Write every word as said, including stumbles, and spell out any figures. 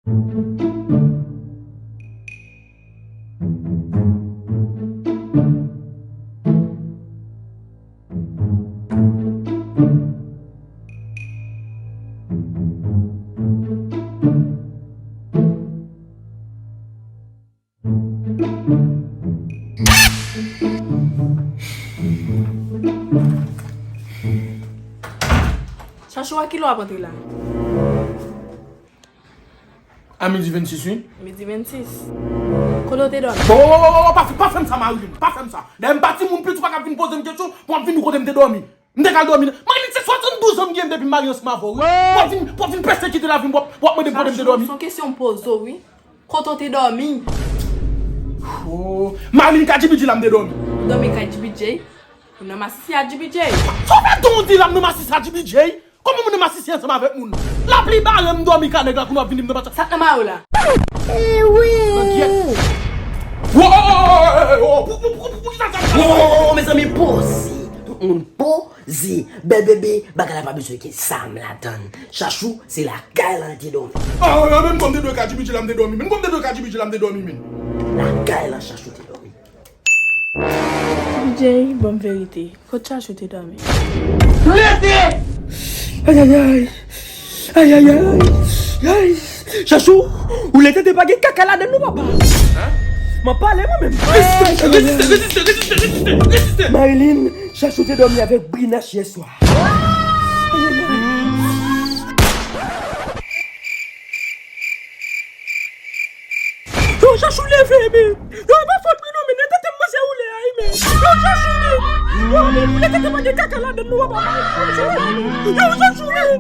Chachou, a kilè w ap antre la? A midi vennsis, wi. Midi vennsis. Kote w te dòmi? Bon, bon, bon, bon, bon, pa, pa fè m sa, Marilyn. Pa fè m sa. Dayè, m pa timoun piti, ou pa ka vin poze m kesyon pou w ap vin di kote m te dòmi. M te kal dòmi. Marilyn, se swasanndouz an m gen depi m marye ansanm avè w, wi. W ap vin, w ap vin pèsekite lavi m, w ap, w ap mande m kote m te dòmi. Se yon kesyon m poze w, wi. Kote w te dòmi? Oh, Marilyn, kay G B J la m te dòmi. Ou dòmi kay G B J? Ou nan masisi a G B J? Sa w fè di w di la m nan masisi a G B J? Kòman moun nan masisi ansanm avèk moun? Lapli bare m dòmi kay nèg la, kounye a w ap vin di m nan masisi. Sa k nan mayo la? Nan gyèt. Wo, wo, wo, wo, wo, wo, pou, pou, pou, pou, pou ki sa, sa, sa, sa? Wo, wo, wo, wo, mezanmi, poze. Tout moun poze. Bèl bebe, bagay la pa bezwen gen zam ladann. Chachou, se lakay la l te dòmi. Ah, ah, menm kòm te dwe ka G B J la m te dòmi, menm kòm te dwe ka G B J la m te dòmi, menm. Lakay la Chachou te dòmi. G B J, ban m verite. Kot Chachou te dòmi? Lete! Ayayay! Ayayay! Ay! Chachou, ou lete te pa gen kaka ladann non, papa. M ap pale mwen menm. Reziste, reziste, reziste, reziste, reziste, reziste. Marilyn, Chachou te dòmi avèk Brinache yè swa. Yo, Chachou leve, men. Yo, e pa fòt mwen non, men. Nan tete m manzè woule a, wi, men. Yo, Chachou, men. Yo, men, nan tete pa gen kaka ladann non, papa. Yo, Chachou, men.